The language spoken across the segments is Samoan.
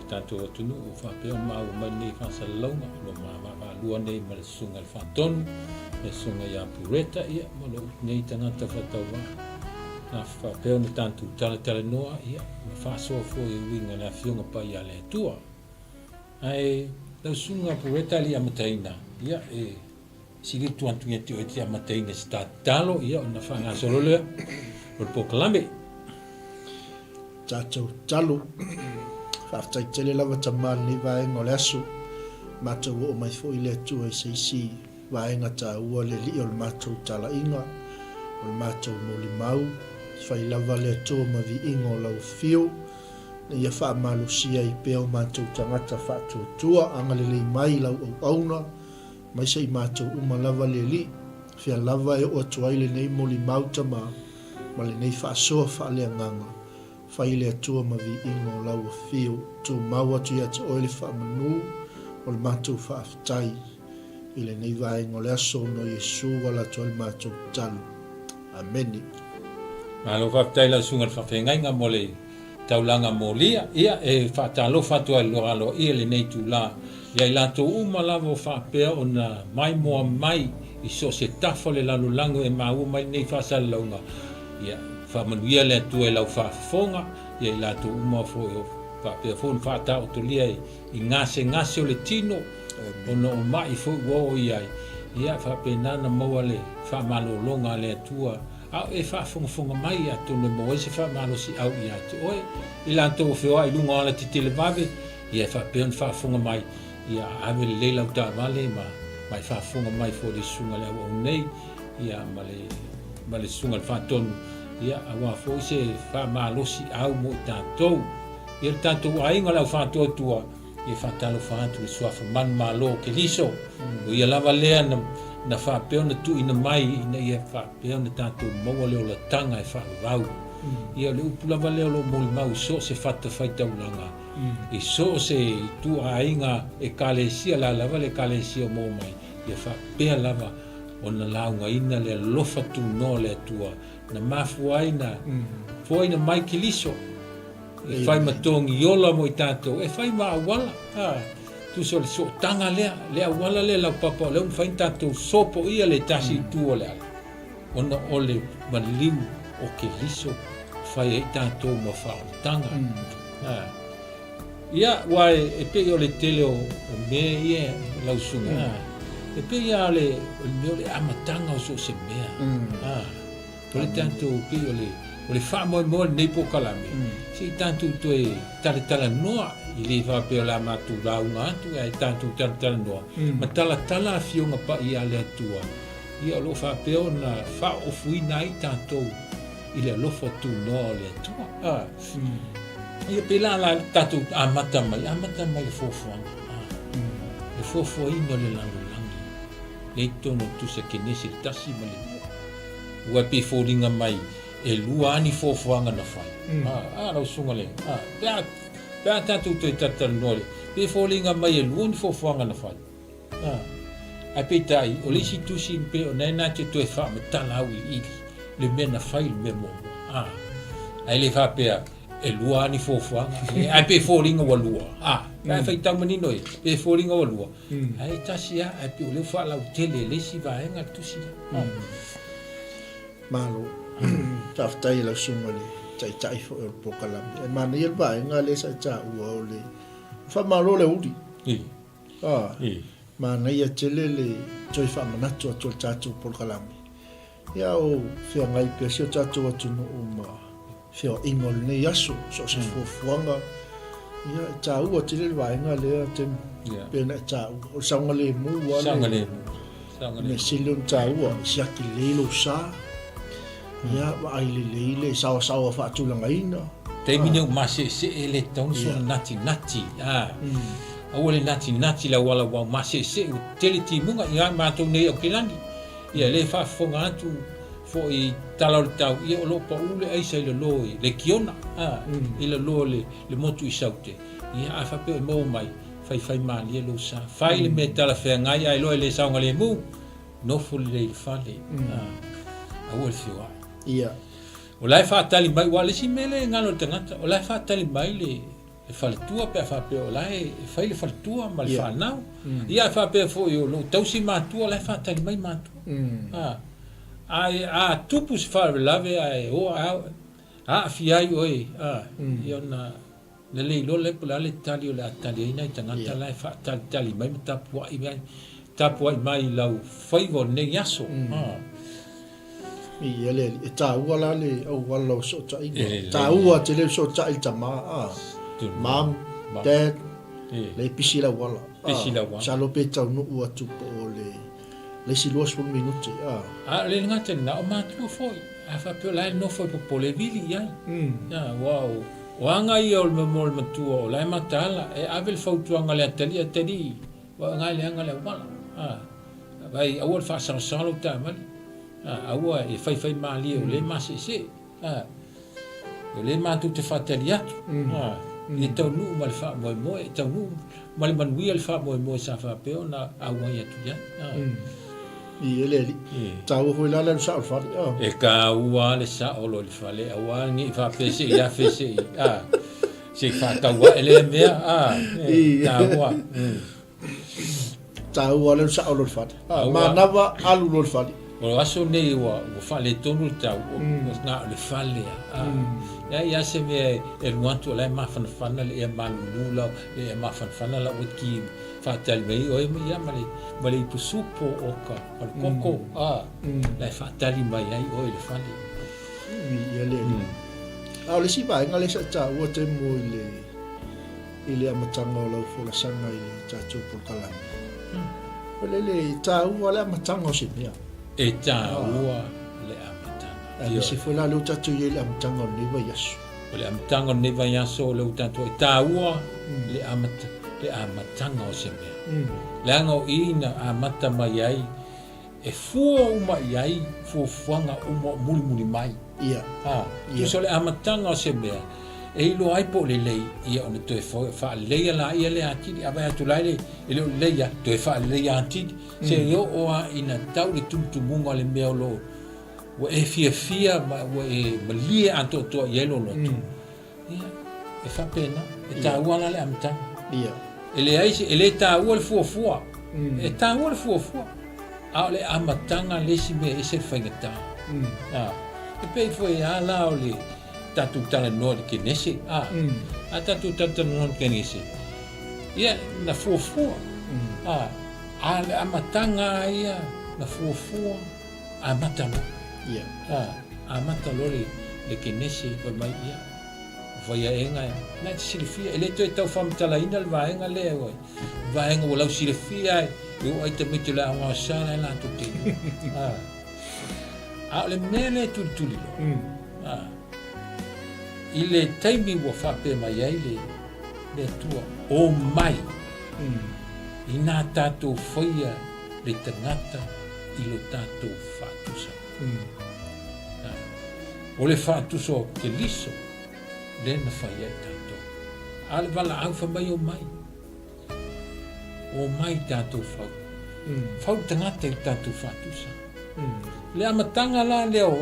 tatou atunuu ua faapea ona maua mai lenei faasalalauga o lo o ma vaavaalua nei ma le Susuga i le Faatonu, le Susuga ia Pureta, ia, ma lou nei tagata faatauvaa. Na faapea ona tatou talatalanoa, ia, ma faasoa foi e uiga i le Afioga Paia a le Atua. Ae lau Susuga Pureta e le i amataina, ia, e sili atu atu ia te oe te amataina i se tatalo, ia, ona faagasolo lea o le polokalame. Tatou talo. Faafetai tele lava Tama i lenei vaega o le aso. Matou oo mai foi le Atua i se isi vaega taua le Alii o le matou talaiga, o le matou molimau. Fai lava le Atua ma viiga o lau afio, ina ia faamalosia ai pea o matou tagata faatuatua. Agalelei mai i lau auauna, mai se i matou uma lava le Alii. Fea lava e oo atu ai lenei molimau Tama, ma lenei faasoa faaleagaga, fai le Atua ma viiga o lau afio, tumau atu ia te oe le faamanu o le matou faafetai i lenei vaega o le aso ona o Iesu ua ala atu ai le matou tatalo. Amene. Malo faafetai lau susuga i le faafeagaiga mo le taulaga molia. Ia, e faatalofa atu ai i le loaloaia i lenei itula ia i latou uma lava o faapea ona maimoa mai i so o se tafa o le lalolagi e maua mai lenei faasalalauga. Ia, faamanuia le Atua i lau faafofoga, ia i latou uma foi o faapea foi ona faataotolia i gasegase o le tino, ona o ma'i foi ua oo i ai, ia faapena ona maua le faamalologa a le Atua. A o e faafogafoga mai, atonu e maua ai se faamalosiau ia te oe. I latou o feoai i luga o alatetele vave, ia e faapea ona faafofoga mai, ia ave lelei lau taavale ma ma e faafofoga mai foi i le susuga i le auauna nei, ia ma le ma le susuga i le faatonu, ia aua foi se faamalosiau mo i tatou. Ia le tatou aiga o le au faatuatua, Ia faatalofa atu i le suafa manumalo o Keliso, o ia lava lea na, na faapea ona tuuina mai ina ia faapea ona tatou maua le olataga e faavavau. Ia o le upu lava lea o lo o molimau i so o se fatafaitaulaga, i so o se ituaiga ekalesia, la lava le ekalesia o maua mai, ia faapea lava ona laugaina le alofa tunoa o le Atua na mafua ai na foaina mai Keliso. E fai ma togi ola mo i tatou, e fai ma auala. A, tusa o le sootaga lea, le auala lea laupapa o lea ua mafai ona tatou sopoia le tasi itu o le ala, ona o le maliu o Keriso fai ai tatou ma faaolataga. A, ia, ua e pei o le tele o mea ia lau susuga, a, e pei lava o le mea o le amataga o so o se mea. A. O le tatou pei o le o le faamoemoe o lenei polokalame, se i tatou toe talatalanoa, e le faapea o le a matou lauga atu, ae tatou talatalanoa ma talatala Afioga Paia a le Atua, ia o lo o faapea ona faaofuina ai tatou i le alofa tunoa o le Atua. A, ia pēlā la tatou amata mai, amata mai le fuafuaga, a, le fuafuaina o le lalolagi, lea i totonu o le Tusi a Kenese le 1 ma le 2. Ua pei foliga mai e lua a ni fuafuaga na fai. A, a lau susuga le, a, pe a, pe a tatou toe talatalanoa le, pei foliga mai e lua ni fuafuaga na fai. A, ae peitai, o le isi tusi pei o na e na te toe faamatala auiliili le mea na fai i le mea muamua. A, ae le faapea e lua a ni fuafuaga, ae pei foliga ua lua. A, pe a faitau manino e, pei foliga ua lua. Ae tasi lava, ae pei o lea ua faalautele e le isi vaega le tusi lea. Malo. Faafetai i lau susuga i le Taitai foi o le polokalame. E manaia le vaega lea sa e taua o le faamalo le uli. Ah, manaia tele le toe faamanatu atu o le tatou polokalame. Ia o feagai pea si o tatou atunuu ma feoaiga o lenei aso, so o se fuafuaga. Ia, e taua tele le vaega lea Temo, pei ona e taua. O le saogalemu lava le Saogalemu. mea sili ona taua, siaki lelei lou sa, ia, vaai lelei le saoasaoa faatulagaina. Taimi nei ua maseesee le tatau ona soona natinati, a. Aua le natinati i le auala ua maseesee ua tele timuga, ia matou nei Aukilani. Ia lea e faafofoga atu foi i tala o le tau, ia o lo o pau le aisa i lalo i le Kiona, a, i lalo o le, le motu i Saute. Ia a faapea e maua mai, faifai malie lou sa. Fai le mea e talafeagai, a iloa e le saogalemu, nofo lelei i le fale, a, aua le feoai. Ia. O la e faatali mai, aua o le isi mea lea e galo i le tagata, o la e faatali mai le. le faletua pe a faapea o la e fai le faletua ma le fanau. Ia a faapea foi o lo o tausi matua, o la e faatali mai matua. Ae a tupu se faalavelave ae o aafia ai oe, ia ona lelei loa lea po o le a le tali o le a tali ai nai tagata la e faatalitali mai ma tapuai mai, tapuai mai i lau faiva o lenei aso. Ia le alii, e taua la le auala o fesootaiga. E taua tele le fesootai i le tama, a. Mom, dad, lea e pisi le auala. Pisi le auala. Masalo pe taunuu atu po o le le isi 20 minute, a. A o le gata i lena, o matua foi, a faapea o la e nofo e popole e vili i ai. Aua o aga ia o le mo le matua o la e mataala, e ave le fautuaga a le atalii, atalii, ua agai leaga le auala. A, vai aua le faasalosalo lau taavale. Aua e faifaimalie o lea e maseesee. O lea matou te faatali atu. Ia taunuu ma le faamoemoe, taunuu ma le manuia le faamoemoe sa faapea ona auai atu i ai. Ia le alii. Taua foi la le alu sao i le fale. E taua le sao loa i le fale, aua ne i faapea se i afe se i, se i faatau ae lea mea. E taua. Taua lea sao lo le fale. Ah, manava alu lo le fale. O aso nei ua ua faaletonu le tau, na o le fale a. Ah. Leai lava se mea e alu atu o la e mafanafana le ea malulu lau, le ea mafanafana lau ki faatali mai oe ia ma le ma le ipu supo o ka o le koko, ah, la e faatali mai ai oe i le fale. Ia le. A o le isi vaega lea sa taua taimi i le i le amataga o lau folasaga i le tatou polokalame. O le le taua le amataga o se mea. E taua le amataga. Aemaise foi la lea ua tatou i ai i le amataga o lenei vaiaso. O le amataga o lenei vaiaso o lea ua tatou e taua le amata, le amataga o se mea. Leaga o i na amata mai ai E fua uma i ai fuafuaga uma o mulimuli mai. Ia. A, tusa o le amataga o se mea, e iloa ai po o lelei, ia ona toe faaleleia laia lea atili. A vaai atu la e le o lelei lava, toe faaleleia atili. Se i oo lava ina tau le tumutumuga o le mea o lo o ua e fiafia ma ua e malie atoatoa i ai lou loto. Ia, e faapena. E taua la le amataga. Ia. E leai se, e le taua le fuafua. E taua le fuafua. A o le amataga le isi mea e ese le faigata. A, e pei foi a la o le tatou talanoa i le Kenese. A, a tatou talatalanoa i le Kenese, ia, na fuafua. A, a o le amataga lava ia na fuafua, amata loa. Ia. A, amata loa le, le Kenese fai mai, ia, o Vaiaega e, na e te silafia, e le toe tau faamatalaina le vaega lea ua, vaega ua lau silafia ai, e oo ai tamaiti o le aoga o sa la e latou te iloa. A, a o le mea lea e tulituli loa, a, i le taimi ua faapea mai ai le, le Atua, omai, inā tatou faia le tagata i lo tatou faatusa. O le faatusa o Keriso lea na fai ai tatou. A o le valaau fai mai omai. Omai tatou fau. Fau le tagata i lo tatou faatusa. Le amataga la lea o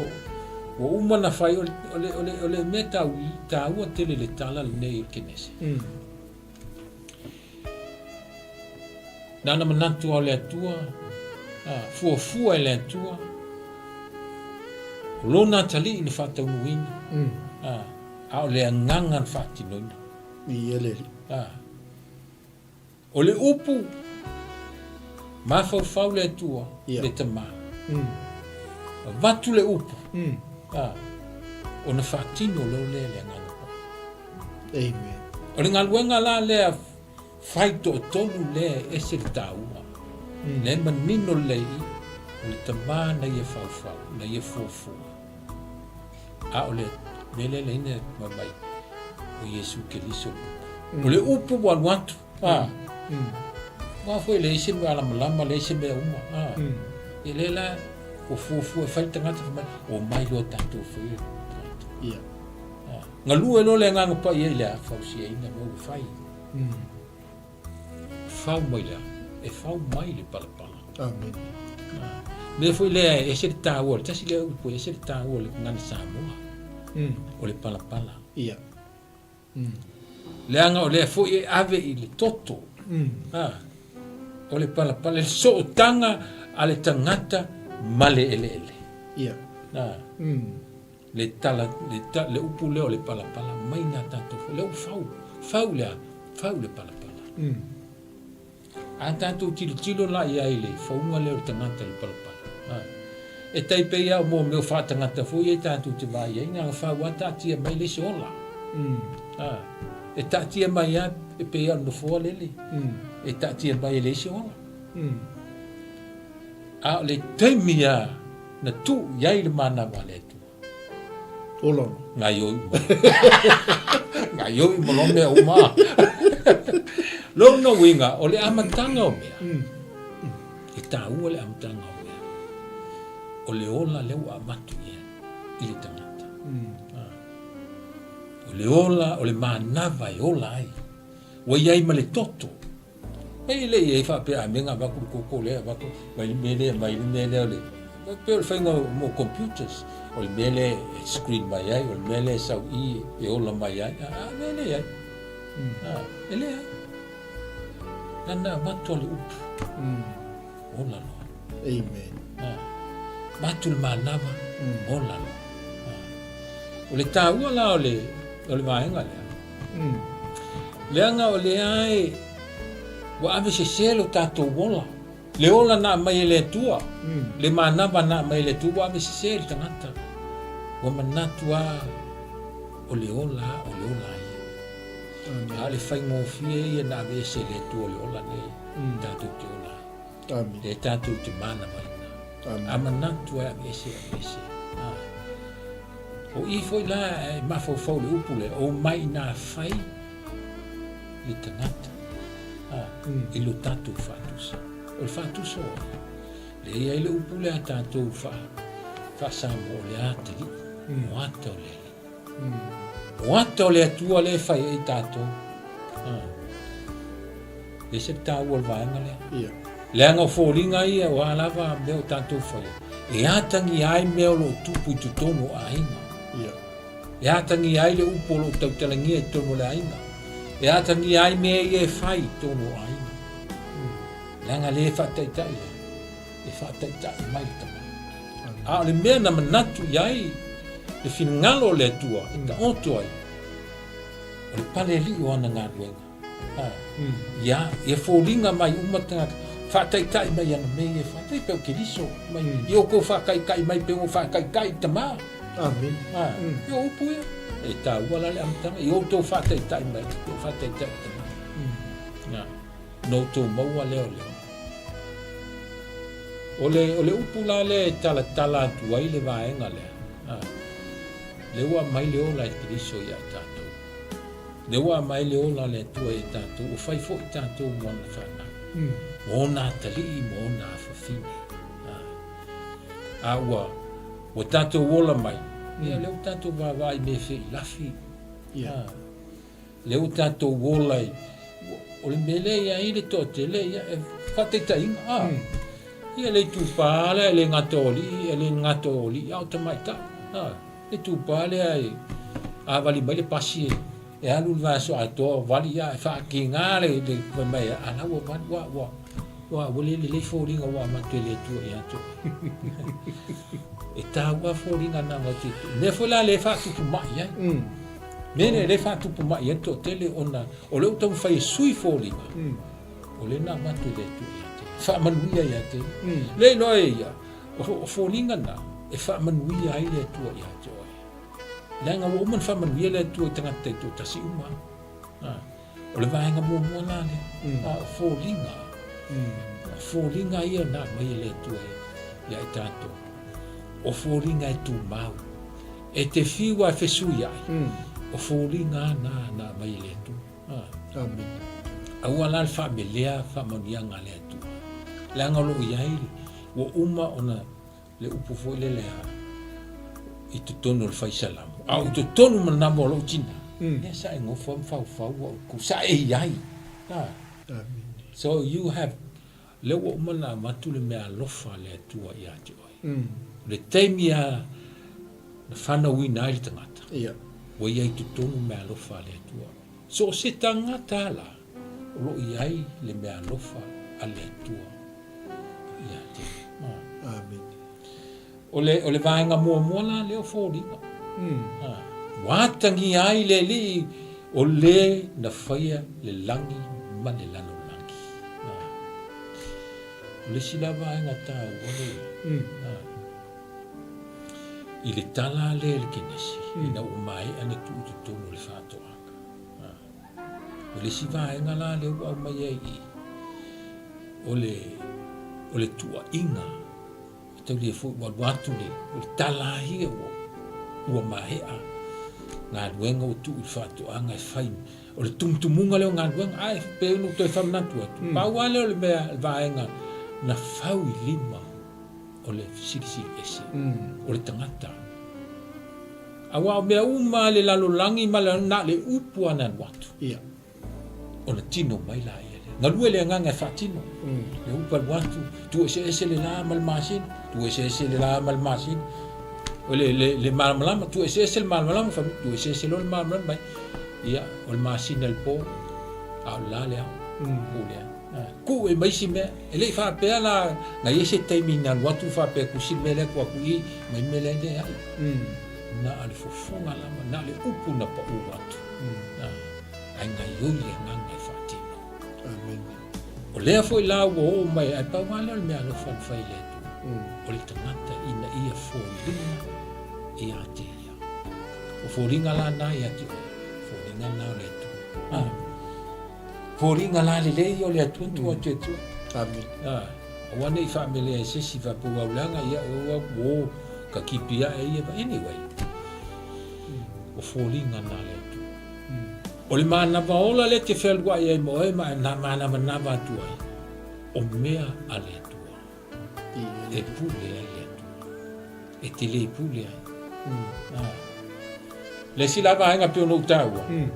ua uma na fai o le, o le, o le, o le mea tau, taua tele le tala lenei o le Kenese. Na ona manatu lava o le Atua, a, fuafua e le Atua, o Lona atalii na faataunuuina, a, a o le agaga na faatinoina. Viia le Alii. A, o le upu, mafaufau le Atua, le Tama. Avatu le upu, a, ona faatino loa lea e le Agaga Paia. Amen. O le galuega la lea Fai toatolu lea e ese le taua. Lea e manino lelei i, o le tama na ia faufau, na ia fuafua. A o le mea lea leina fai mai, o Iesu Keriso le upu. O le upu ua alu atu, a. Aua foi e leai se mea lamalama, leai se mea uma, a. Ia lea la ua fuafua e fai le tagata fai mai, omai loa tatou faia le tagata. Ia. Galue loa le Agaga Paia i le a fausiaina mea ua fai. Fau mai le a? E fau mai le palapala. Amen. Mea foi lea e ese le taua, le tasi lea upu e ese le taua o le gagana Samoa. O le palapala. Ia. Leaga o lea foi e ave i le toto. A, o le palapala, le sootaga a le tagata ma le eleele. Ia. A, le tala, le, ta, le upu lea o le palapala mai na tatou, lea ua fau, fau le a? Fau le palapala. A tatou tilotilo la i ai i le fauga lea o le tagata i le palapala, a, e tai pei lava o mo mea o faatagata foi ia tatou te vaai ai, na ona fau lava taatia mai le isi ola. A, e taatia mai lava e pei lava o le nofoa lele, e taatia mai e leai se ola. A o le taimi lava na tuu i ai le manava a le Atua, Ola loa. Gaioi uma. Gaioi uma loa mea uma. Lona uiga, o le amataga o mea, e taua le amataga o mea, o le ola lea ua avatu i ai i le tagata. O le ola, o le manava e ola ai. Ua i ai ma le toto. E le i ai faapea a mea avatu le koko lea avatu mai le mea lea mai le mea lea o le pei o le faiga mo computers o le mea lea e screen mai ai o le mea lea e sau i e ola mai ai a mea le ai a e le ai na avatu le upu ola loa. Amen. Avatu le manava ola loa. O le taua la o le o le vaega lea. Leaga o lea e ua ave sese lo tatou ola. Le ola na aumai e le Atua, le manava na aumai e le Atua ua ave sese le tagata. Ua manatu lava o le ola a, o le ola ia. A o le faigofie ia na aveese e le Atua o le ola nei tatou te ola ai. Amen. Lea tatou te manavaina. Amen. A manatu e aveese, aveese. Ah. O i foi la e mafaufau le upu lea, o mai nā fai le tagata ah, i lo tatou faatusa. O le faatusa o ai? Lea i ai le upu lea tatou faa-Samoa o le atalii, o ata o le alii. O ata o le Atua lea e fai ai tatou. Ah. E ese le taua o le vaega lea. Ia. Leaga o foliga ia o a lava mea o tatou faia, e atagia ai mea o lo o tupu i totonu o aiga. Ia. E atagia ai le upu o lo o tautalagia i totonu o le aiga. E atagia ai mea ia e fai i totonu o aiga. Leaga lea e faataitai ai, e faataitai mai le tama. A o le mea na manatu i ai le finagalo o le Atua e taoto ai, o le pale alii o ana galuega. Ia, ia foliga mai uma tagata, faataitai mai ana mea ia e fai. Fai pea o Keriso, mai, ia outou faataitai mai pea ua faataitai i Tama. Amen. Ia o upu ia. E taua la le amataga, ia outou faataitai mai, pea ua faataitai i Tama. Na, na outou maua lea o le ola. O le, o le upu la lea e talatala atu ai le vaega lea, lea ua aumai le ola e Keriso ia i tatou. Lea ua aumai le ola a le Atua ia tatou, ua fai foi tatou mo ana fanau, mo ona atalii, mo ona afafine. A ua, ua tatou ola mai, ia lea ua tatou vaavaai i mea feilafi. Ia. Lea ua tatou ola i, o le mea lea e i ai le toatele, ia, e faataitaiga, a. Ia le itupa lea e le gata o alii, e le gata o alii, a o tamaitai. A. Le itupa lea e a vali mai le pasi e, e alu le vaiaso atoa o vali ia e faakīgā le, le fai mai a la ua vali ua, ua, ua, ua le lelei foliga ua avatu e le Atua ia te oe. E taua foliga na avatu e le Mea foi la lea e faatupu mai ai. Mea lea lea e faatupu mai ai le toatele ona o lea ua taumafai e sui foliga. O lea na avatu e le Atua ia te oe. Faamanuia ia te oe. Le iloa e ia, O foliga na e faamanuia ai le Atua ia te oe. Leaga ua uma ona faamanuia le Atua i tagata taitoatasi uma. A, o le vaega muamua la lea. A, o foliga. O foliga ia na aumai e le Atua ia i tatou. O foliga e tumau. E te fiu lava e fesuiai, o foliga lava na na aumai e le Atua. A. Amen. Aua la le faamelea faamanuiaga a le Atua. Leaga o lo o i ai Ua uma ona le upu foi lele a i totonu o le fai salamo, a o i totonu ma namo o lou tina, ia sa e nofo ai ma faufau au ku, sa e i ai. Ah. So you have, lea ua uma ona avatu le mea alofa a le Atua ia te oe. O le taimi a na fanauina ai le tagata, ua i ai i totonu mea alofa a le Atua. So o se tagata la o lo o i ai le meaalofa a le Atua ia te ia. Amene. O le, o le vaega muamua la lea o foliga. Mm. Ah, ua atagia ai le Alii o le na faia le lagi ma le lalolagi. Ah. O le isi la vaega taua lea. Mm. Ah. I le tala a lea i le Kenesi, mm. ina ua maea na tuu i totonu o le faatoaga. Ah. O le isi vaega la lea ua aumai ai i, o le, o le tuuaiga E taulia foi ua alu atu le, o le tala a ia ua, ua maea galuega ua tuu i le faatoaga e fai. O le tumutumuga lea o galuega, ae pei ona ou toe faamanatu atu, mm. pau lava lea o le mea, le vaega na fau i lima o le Silisili Ese, mm. o le tagata. Aua o mea uma le lalolagi ma le, na le upu a na alu atu. Yeah. Ona tino mai laia lea. Galue le agaga e faatino. Le upu alu atu, tuu eseese le la ma le masina, tuu eseese le la ma le masina. O le, le, le malamalama, tuu eseese le malamalama, fai mai, tuu eseese loa le malamalama mai. Ia, o le masina i le po, a o le la le ao. Pule ai. Kuu e ma isi mea. E le i faapea la, na i ai se taimi na alu atu faapea kusi le mea lea, tuu atu i, ma i mea lea, leai. Na o le fofoga lava, na o le upu na pau atu. Ae gaioi le agaga e faatino. Amene. O lea foi la ua oo mai, ae pau lava lea o le mea alofa na fai e le Atua, o le tagata ina ia foliga ia te ia. O foliga la na ia te oe, foliga na o le Atua. Ah. Foliga la lelei ia o le Atua, tuu atu e Atua. Amene. Ah. Aua ne i faamelea e se isi faapea ua leaga ia ua ua ka kipi ae ia. Anyway, o foliga na le Atua. O le manava ola lea e te fealuai ai ma oe ma e manavanava atu ai, o mea a le Atua. E pule ai le Atua. E te le pule ai. Mm. Ah. Le isi la vaega pei ona ou taua, mm.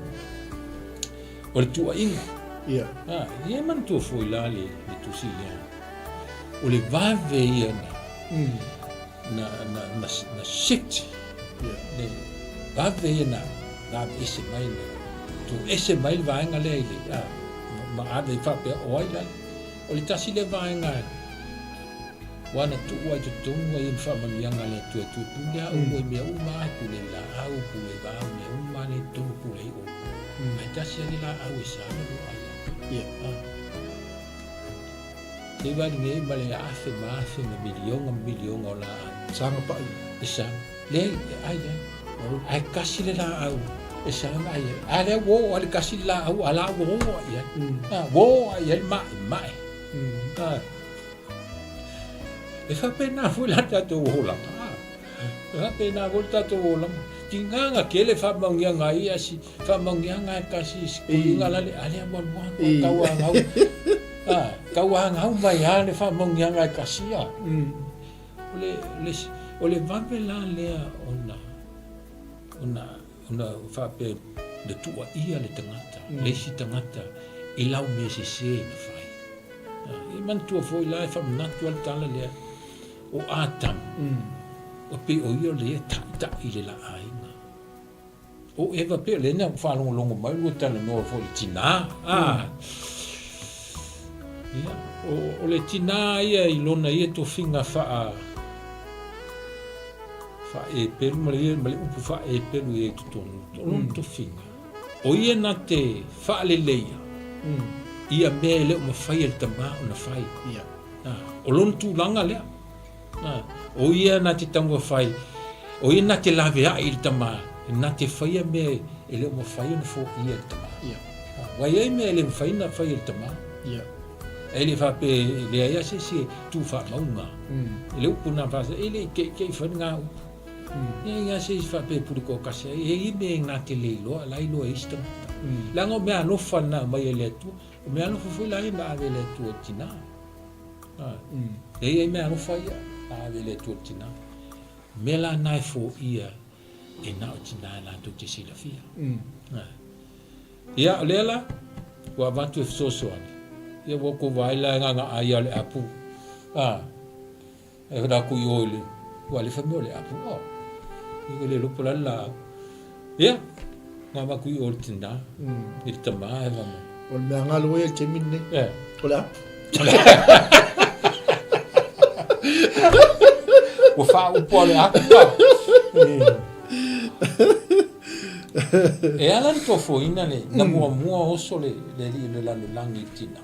o le tuuaiga. Yeah. Ah, ia e manatua foi la le, le tusi lea. O le vave ia na, mm. na, na, na, na shift le vave ia na na ave ese mai na tuu ese mai le vaega lea i le a, ma ave i faapea o ai lale. O le tasi lea vaega ua na tuu ai totonu ai ma faamanuiaga a le Atua e toe pule a outou i mea uma a, pule i laau, pule i vao, mea uma lea i totonu pule ai outou. Ae tasi lava le laau e sa ona lua ai. Yeah. Te wali nei ma le afe ma afe ma milionga ma milionga o laau. Saga pai. E saga. Leai, e ai ai. Ae kasi le laau e saga ai ai. A lea ua oo ai le kasi le laau, a la ua oo ai ai. A, ua oo ai ai le mae, mae. A, e faapena foi la tatou olaga. A, e faapena foi le tatou olaga. Tigaga tele faamauniaga ai ia si faamauniaga e kasi si kuliga la le ale alu alu atu a tau angau a tau angau mai a le faamauniaga e kasi a o le le o le vave la lea ona ona ona faapea na tuuaia le tagata le isi tagata i lau mea sese na fai e manatua foi la e faamanatu a le tala lea O Atamu, ua pei o ia lea e taʻitaʻi i le la aiga. O Eva pei o lea na faalogologo mai ua talanoa foi i le tinā. Ah. Ia, o, o le tinā ia i lona ia tofiga faa faaepelu ma le, ma le upu faaepelu i ai totonu, o lona tofiga, o ia na te faaleleia ia mea e le o mafai e le tamā ona fai. Ia. O lona tulaga lea. O ia na te taumafai, o ia na te laveai i le tama, na te faia mea e le o mafai ona foia e le tama. Ua i ai mea e le mafai ona faia e le tama. E le faapea e leai lava se isi e tu faamauga. E le upu na faasa, e le i keikei fai lena upu. E leai lava se isi faapea e pule toatasi ai. E i ai mea na te le iloa, la e iloa e isi tagata. Leaga o mea alofa na aumai e le Atua. O mea alofa foi la ia na ave e le Atua i le tinā. E i ai mea alofa ia na ave e le Atua i le tinā. O mea la na e foia e na o tinā latou te silafia. Ia, o lea la, ua avatu e fesoasoani. Ia ua kou vaai la e gaga'a ia o le apu. E la ku i o i le, ua alefa mea o le apu. Oh. I le lopo la le laau. Ia. Na avatu i o i le tinā, i le tamā e fai mai. O le mea galo ai i le taimi lenei. Eh. O le apu. Ua faaupu lava le apu. E ala le tofoina le, na muamua oso le, le alii o le lalolagi i le tinā.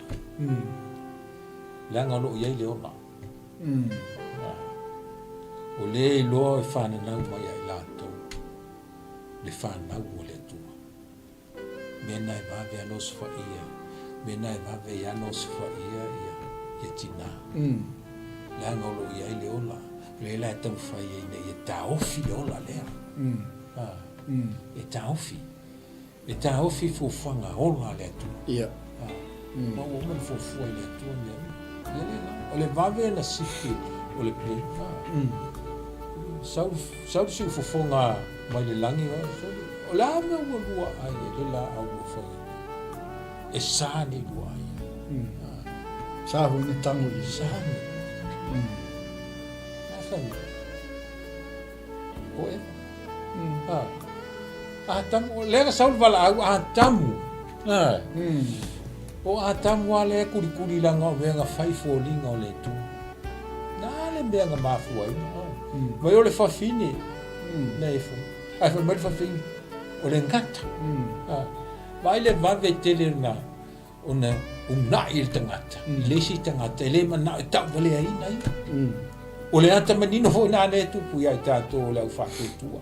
Leaga o lo o i ai le ola. O lea e iloa e fananau mai ia i latou le fanau o le Atua. Mea na e vave ana osofaia, mea na e vave ai ana osofaia ia, ia tinā. Leaga o lo o i ai le ola, o lea la e taumafai ai ina ia taofi le ola lea. E taofi. E taofi fuafuaga ola a le Atua. Ia. Ma ua uma ona fuafua e le Atua mea uma. Ia lea la. O le vave ona sifi o le plane. Sau, sau le siufofoga mai le lagi, o le a mea ua lua ai e le laau ua fai atu? E sa nei lua ai. Sa foi na tango i. Sa nei. A fai. O Eva. Ah. Atamu, lea na sau le valaau, Atamu. Ah. O Atamu lava lea e kulikuli leaga o mea na fai foliga o le Atua. Na le mea na mafua ai. Mai o le fafine na e fai. Ae fai mai le fafine, o le gata. Ah. Vaai le vave tele na ona uunai le tagata i le isi tagata e le manao e tauvaleaina ia. O le ata manino foi lena lea e tupu ia i tatou o le au faatuatua.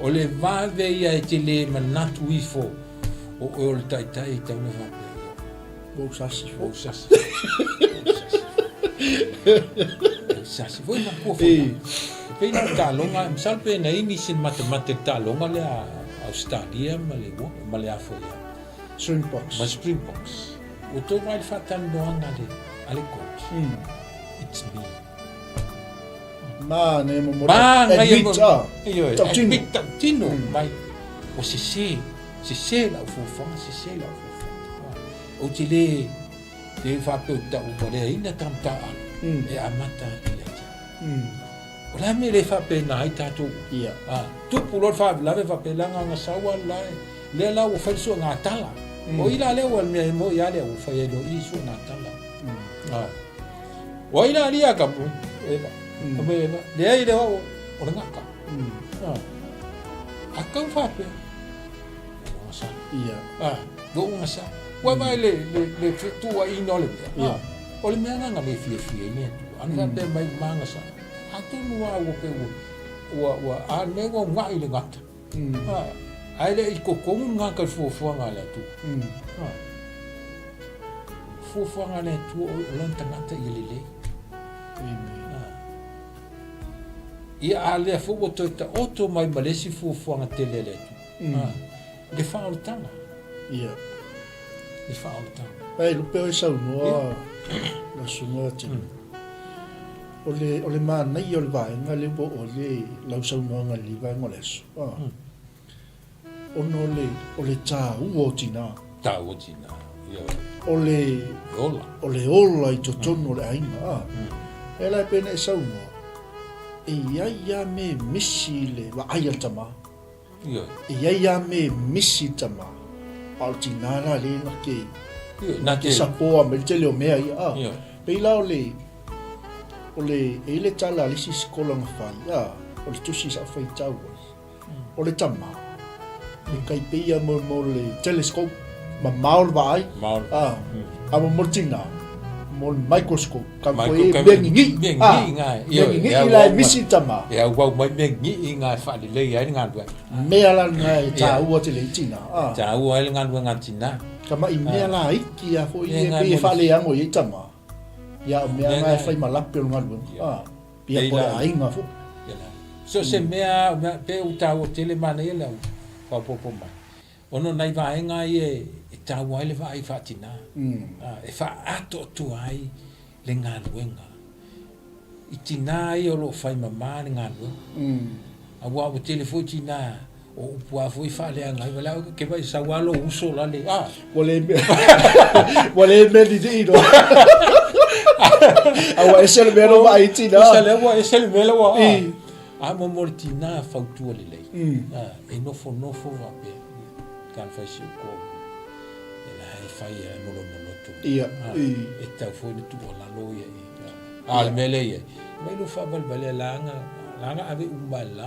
O le vave ia e te le manatu ifo o oe o le taitai e tatau ona faapea ia. Ua ou sasi foi. Ua ou sasi. Ua ou sasi foi matua foi. E pei la o le taaloga, masalo pe na i nisi na matamata i le taaloga lea a Ausetalia ma le ma le a foi a. Springboks. Ma Springboks. Ua tou vaai i le faatalanoaga a le, a le coach. It's me. Ma nei mo mo Ma ngai admit ah. Ioe, Tautino. admit tautino mai. Ua sese, sese lau fuafuaga, sese lau fuafuaga. Ou te le le faapea ou te tauvaleaina tagata alo e amata atu ia te au. O le a mea e le faapena ai tatou? Ia. Ah, tupu loa le faalavelave faapea leaga na sau lava le la e, lea la ua fai le suega tala. O i la lea ua le mea e moi lava lea ua fai ai loa i suega tala. Ah. O ai la lia ka mo, Eva. Ka mo Eva. Leai le o, o le gata. Ah. A kau faapea. Ua sa. Ia. Ah, ua sa. Ua vai le le le fetuaina o le mea. Ah. O le mea lena na le fiafia ai le Atua. Ana faapea mai ua maga sa. Atonu lava ua pei ua ua ua a mea ua uga'i le gata. A, ae le i totonu le gata i le fuafuaga a le Atua. A, fuafuaga a le Atua o lona tagata ia lelei. A, ia a lea foi ua toe taoto mai ma le isi fuafuaga tele a le Atua. A, le faaolataga. Ia. Le faaolataga. Ae lupe oe saunoa lau susuga Tino. O le, o le manaia o le vaega lea ua oo ai le, lau saunoaga i lenei vaega o le aso, a, ona o le, o le taua o tinā. Taua o tinā, ioe. O le, ola. O le ola i totonu o le aiga, a. E la e pei ona e saunoa, e i ai lava mea e misi i le vaai a le tama. Ioe. E i ai lava mea e misi i le tama, a o le tinā la lea na te, Ioe, na te te sapoa mai le tele o mea ia, a. Ioe. Pei la o le, o le, e i ai le tala a le isi sikola na fai, a, o le tusi sa ou faitau ai, o le tama, e kai pei ia mo, mo le telescope, mamao le vaai, Mamao le- a, a mo, mo le tinā, mo le microscope, ka Micro- foi e ka- mea gigii, mea a, gigii ngā, mea ioe, gigii e la e auau misi le tama. E auau mai mea gigii ngā e faalelei ai le galuega. Mea la lena e taua tele ai tinā, a. Taua ai le galuega a tinā. Ka maʻi mea laiti a foi Mea e ngā pei e mo le- faaleago i ai tama. Ia o mea Mea ngā e ngā- fai ma lape o le galuega, a. Ia Pei po o le la- aiga foi. Ia la. So se mea, o mea, pe ua taua tele manaia le au faaopoopo mai. Ona o nai vaega ia e taua ai le vaai faatinā, e faaatoatoa ai le galuega. I tinā ia o lo o fai mamā le galuega. Aua ua tele foi tinā o upu lava foi faaleaga ai, wale au ke vai sau lava lou uso la le, a. Ua le mea, ua le mea lilii loa. A ua ese le mea lea ua vaai i tinā. Ese lea ua ese le mea lea ua, a. A mo mo le tinā fautua lelei, a, e nofonofo faapea. Talofa i si ou toalua, e la e fai e nolonoloto. Ia, E tatau foi ona tuualalo ia i ai. A o le mea lea e i ai, mai lou faavalevalea laga, laga ave uma e la.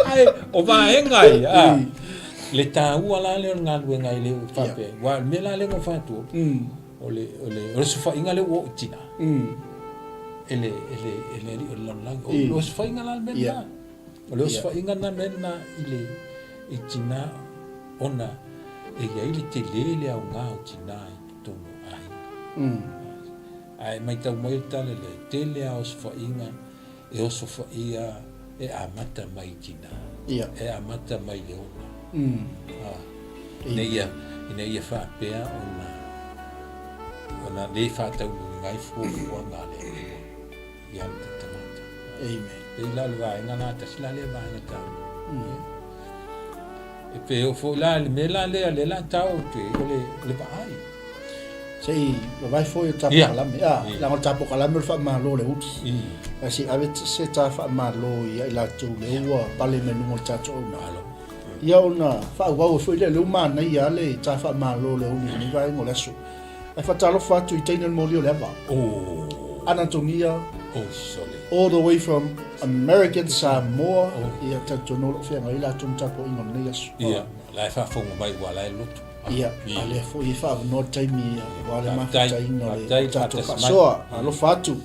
Ae o vaega ia, a, le taua la lea o le galuega e le faapea, aua o le mea la lea na ou fai atu, o le, o le, o le osofaiga lea ua oo i tina, e le, e le, e le alii o le lalolagi. O le osofaiga la le mea lena. O le osofaiga lena mea lena i le i tina ona e i ai le tele le aoga o tina i totonu o aiga. Ae matau mai le tala lea, e tele lava osofaiga e osofaia e amata mai i tina. E amata mai i le ola. Ina ia, ina ia faapea ona ona le faataunuuina ai fuafuaga a le Atua. Ia le tagata. Amen. Pei la o le vaega la tasi la lea vaega taua. Mm. E pe o foi la le mea la lea le la tau te o le le vaai. Se i vavai foi o tapo kalame. Ah, la o tapo kalame o le faamalo le uti. Ae se i ave se ta faamalo ia i latou le ua pale mai luga o le tatou auna. Ia ona faaauau ai foi lea, lea ua manaia lava le ta faamalo le uli i lenei vaega o le aso. Ae faatalofa atu i teine o le moli o le ava. Oh. Anatonia. Oh, sole. All the way from American Samoa. Oh. Ia, talitonu o lo o feagai latou ma tapuaiga o lenei aso. Ia, la e faafofoga mai ua la e lotu. Ia, a lea foi e faaavanoa le taimi aua le mafutaiga o le tatou faasoa. Alofa atu.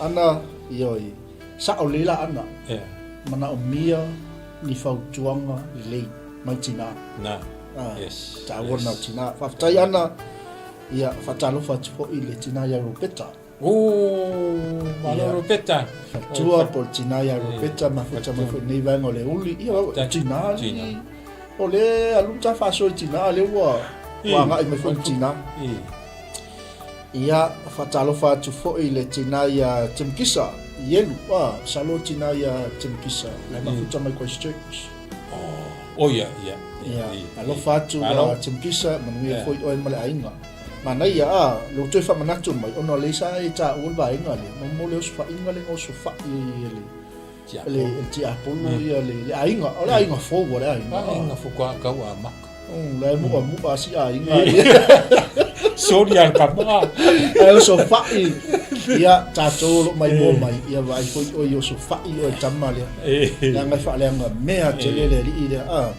Ana, ioe, sao lelei la Ana. Ia. Manaomia ni fautuaga lelei mai tina. Na. Ah, yes. Taua yes. na tina. Faafetai Ana. Ia, faatalofa atu foi i le tina ia Ropeta. Oh, malo yeah. Ropeta. Fatua po le tina ia Ropeta, mafuta mai foi nei vaega o le uli. Ia, o tina, tina. O le alu ta faasoa i tina, le ua, ua agai mai foi le tina. Ia, faatalofa atu foi i le tina ia Tim Kisa, Ielu. Ah, masalo tina ia Tim Kisa, le mafuta mai Christchurch. Oh, oh ia, ia. Ia, alofa atu a Tim Kisa, manuia foi oe ma le aiga. Manaia, a, le ua toe faamanatu mai, ona o lea sa e taua le vaega lea, mo, mo le osofaiga lea na osofai e le, le, le tiapolo ia le, le aiga, o le aiga fou a le aiga. Aiga fou ka kau a maka. La e mu'amu'a si aiga. Sori a kama. Ae osofai, ia, tatou o lo o maimoa mai, ia vaai foi oe i osofai oe tama lea. Leaga e faaleaga mea tele le alii lea. A.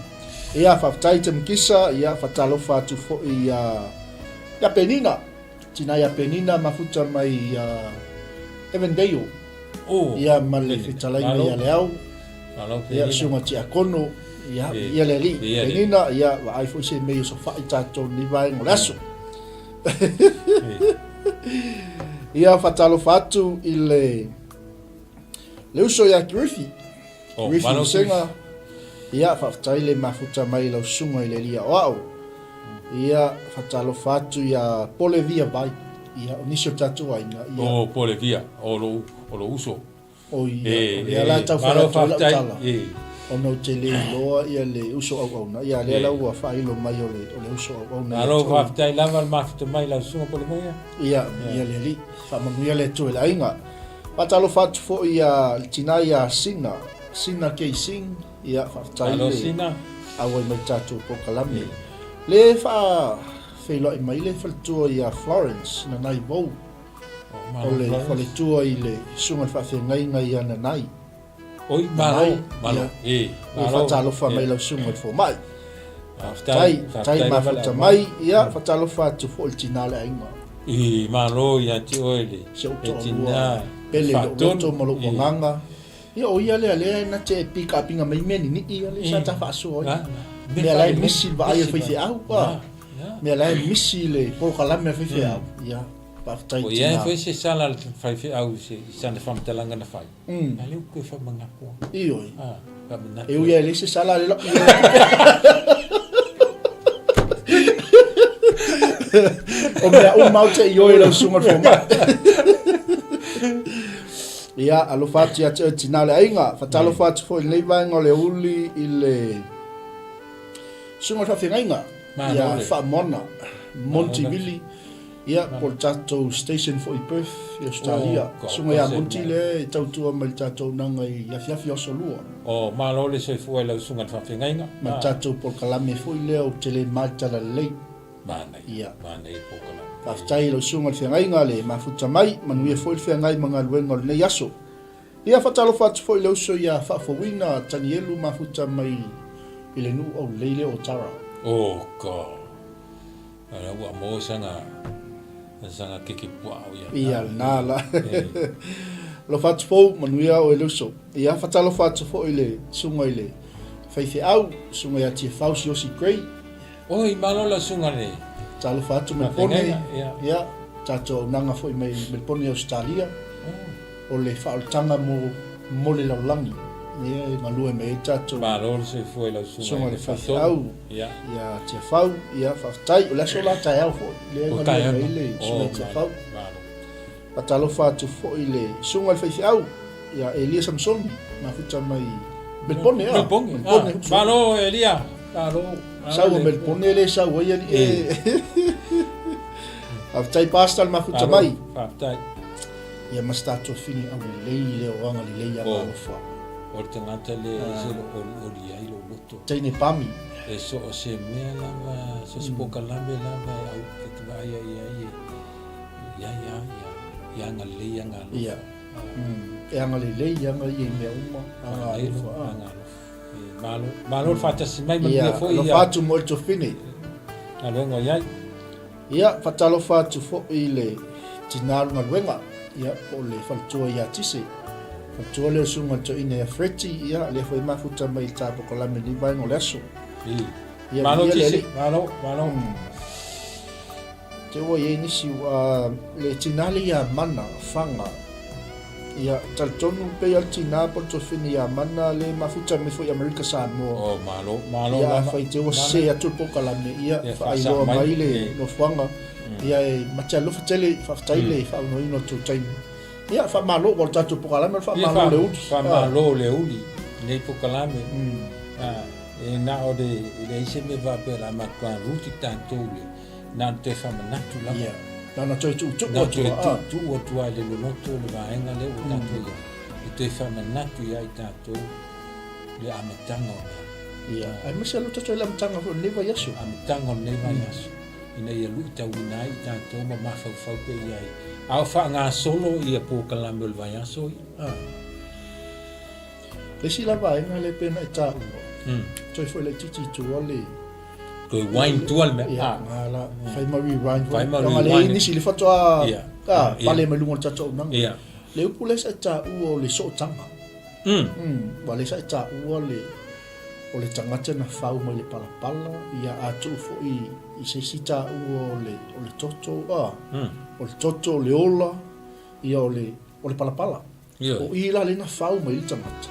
Ia, faafetai Timkisa, ia, faatalofa atu foi ia, ia Penina, tina ia Penina mafuta mai ia Evandale. Oh, ia ma le fetalaiga ia Leau. Malo Ia, Penina. susuga Tiakono, ia, E, ia le alii. ia le Penina, ia, vaai foi se mea i osofai tatou i lenei vaega o le aso. E. Ia, faatalofa atu i le, le uso ia Griffey. Oh, Griffey malo Musega. Ia, faafetai le mafuta mai i lau susuga i le alii aoao. Ia, faatalofa atu ia Pole Via Vai. Ia, o nisi o tatou aiga. Ia. Oh, Pole Via, o lou, o lou uso. O ia, E, o lea la e, tau fai malo atu ai lau faafetai. tala. E. Ona ou te le iloa ia le uso auauna. Ia, lea E. la ua faailo mai o le, o le uso auauna ia Malo te oe. faafetai lava le mafuta mai lau susuga Pole Via. Ia, ia le alii. Faamanuia le Atua i le aiga. Faatalofa atu foi ia le tina ia Sina, Sina Kei Sing, ia faafetai Malo le Sina. auai mai tatou polokalame. Le faafeiloai mai le faletua ia Florence Nanai Vou, Malo o le Florence. faletua i le susuga i le faafeagaiga ia Nanai. Oi, malo, Nanai, malo, ia. e, Ua malo. faatalofa mai E. lau susuga i le fomai. Faafetai, Tai, faafetai tai lava le mafuta aumai. mai, ia faatalofa atu foi i le tina o le aiga. I, malo ia te oe le, Si ou le toalua tina pele i lou faatonu. loto ma lou E. agaga. Ia o ia lea lea na te pikaapiga mai mea ninii ia lea sa ta faasoa ai. Ah, mea Mea la e faalelei. misi le vaai a le Misi le faifeau. vaai. Ah. Mea la e misi le polokalame a le faifeau. Ia, faafetai O ia tina. foi se sala a le faifeau i se i sana faamatalaga na fai. A lea ua toe faamanatu atu. Ioe. Ah, faamanatu. E ui lava e leai se sala a le lau. O mea uma ou te ioe i lau susuga i le fomai. Ia, alofa atu ia te oe tina o le aiga. Faatalofa atu foi i lenei vaega o le uli i le susuga i le faafeagaiga Malo ia le. Faamona Monty Vili. Ia, po o le tatou station foi i Perth i Ausetalia. Oh, Susuga ia Monty lea e tautua mai i le tatou auaunaga i afiafi o aso lua. Oh, malo le soifua i lau susuga i le faafeagaiga. Ma le tatou polokalame foi lea ou te le ma i le talalelei. Manaia, Ia. manaia le polokalame. Faafetai i lau susuga i le feagaiga le mafuta mai, manuia foi le feagai ma galuega o lenei aso. Ia, faatalofa atu foi i le uso ia Faafouina Tanielu mafuta mai i le nuu aulelei lea o Tara. Oh God. Ala ua mo sanga sanga keke puao ia. Ia na la. Alofa atu fou, manuia oe le uso. Ia, faatalofa atu foi i le susuga i le faifeau, susuga ia Tiafau Siosi Gray. Oi, malo lau susuga le. Talofa atu Melpone. Ia, tatou auaunaga foi mai Melpone Ausetalia. O le faaolataga mo mo le lalolagi. Ia, e galue mai ai tatou. Malo le soifua i lau susuga i le faifeau. Ia. Ia Tiafau, ia faafetai. O le aso la taeao foi, lea e galue mai ai le susuga ia Tiafau. Malo. Faatalofa atu foi i le susuga i le faifeau ia Elia Samsoni, mafuta mai Melpone a. Melpone. Melpone. Ah, malo Elia. Malo. Sau a Melpone le sau ai ali e. Faafetai Pastor le mafuta mai. Faafetai. Ia ma se tatou fini aulelei le o agalelei ia alofa. O le tagata le e se lo olioli ai lou loto. Teine pami. E so o se mea lava, so se pokalame lava e au te te vaai ai ai e. Ia, ia, ia, ia agalelei, ia agalofa. Ia. E agalelei, ia aga ia i mea uma, agalofa. Agalofa. Malo, malo le faatasi mai, manuia foi. Ia, alofa atu mo le tofine. Galuega o i ai. Ia, faatalofa atu foi i le tina o le galuega, ia, po o le faletua ia Tise. Faletua lea o le susuga i le toeaina ia Freddie, ia, lea foi e mafuta mai i le ta polokalame i lenei vaega o le aso. Ia, malo Tise, malo, malo. Te ua i ai nisi ua le tina le ia mana fanga. Ia talitonu pei a le tina po le tuafine ia mana le mafuta mai foi Amerika Samoa. Oh malo malo ia afai te ua sese atu le polokalame ia faailoa mai le nofoaga. Ia e mate alofa tele faafetai le faaaunoaina o tou taimi. Ia faamalo ua o le tatou polokalame o le faamalo le uli. Faamalo le uli nei polokalame. E na o le e leai se mea faapea o le a matua ruti tatou le Na ona toe faamanatu lava. Ia. Na ona toe tuutuu atu lava. Na toe tuutuu atu lava i le loloto o le vaega lea ua tatou i ai. E toe faamanatu ia i tatou le amataga o mea. Ia. Aemaise aloha tatou i le amataga foi o lenei vaiaso. Amataga o lenei vaiaso. Ina ia luitauina ai i tatou ma mafaufau pea i ai. A o faagasolo ia polokalame o le vaiaso ia. Le isi la vaega lea pei ona e taua, toe foi laitiiti i tua le... Toe wind tua le mea. Ia, la, fai ma rewind foi. Fai ma rewind. Leaga leai nisi le faatoa pale mai luga o le tatou auaunaga. Ia. Le upu lea sa e taua o le sootaga. Aua lea sa e taua le, o le tagata na fau mai le palapala, ia a tuu foi i se isi taua o le, o le toto, o le toto, o le ola, ia o le, o le palapala. Ioe. O i la lea na fau mai ai le tagata.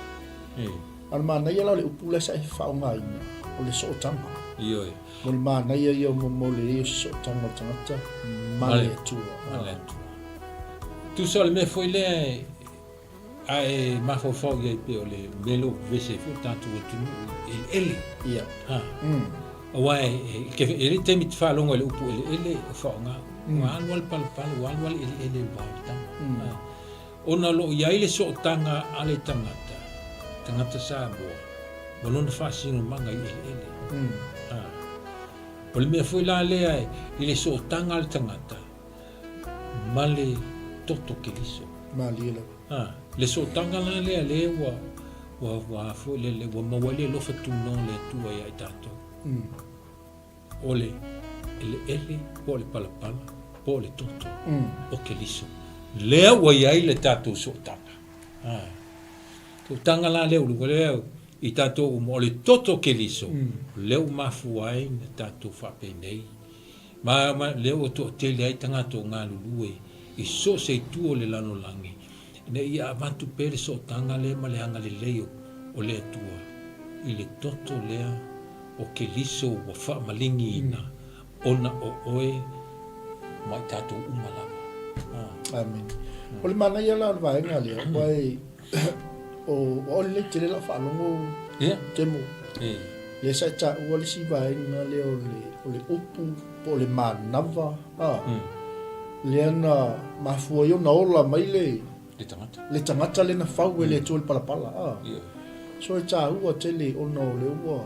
A o le manaia la o le upu lea sa e faaaogaina, o le sootaga. Ioe. Mo le manaia ia mo, mo le lelei o se sootaga o le tagata ma le Atua. Ma le Atua. Tusa o le mea foi lea a e mafaufau i ai pei o le mea lea ua vevesi ai foi le tatou atunuu i eleele. Ia. Ha. Aua e, e, e le taimi te faalogo i le upu eleele o faaaoga. Ua alu lava le palapala, ua alu lava le eleele i le va o le tama. Ha. Ona o lo o i ai le sootaga a le tagata, tagata Samoa, ma lona faasinomaga i eleele. A. O le mea foi la lea i le sootaga a le tagata ma le toto Keriso. Malie lava. A. Le sootaga la lea lea ua, ua, ua a foi lele, ua maua ai le alofa tunoa o le Atua ia i tatou. O le eleele po o le palapala po o le toto o Keriso. Lea ua i ai le tatou sootaga. A. Sootaga la lea ua lea i tatou uma, o le toto o Keriso, lea ua mafua ai na tatou faapenei. Ma, ma lea ua toatele ai tagata o galulue i so o se itu o le lalolagi, ina ia avatu pea le sootaga lea ma le agalelei o le Atua i le toto lea o Keriso ua faamaligiina ona o oe ma i tatou uma lava. Amene. O le manaia la o le vaega lea, aua e, o, o lelei tele lau faalogo Temo. Lea sa e taua le isi vaega lea o le, o le upu po o le manava, a. Lea na mafua ai ona ola mai le Le tagata. Le tagata lea na fau e le Atua i le palapala, a. Ioe. So e taua tele ona o lea ua,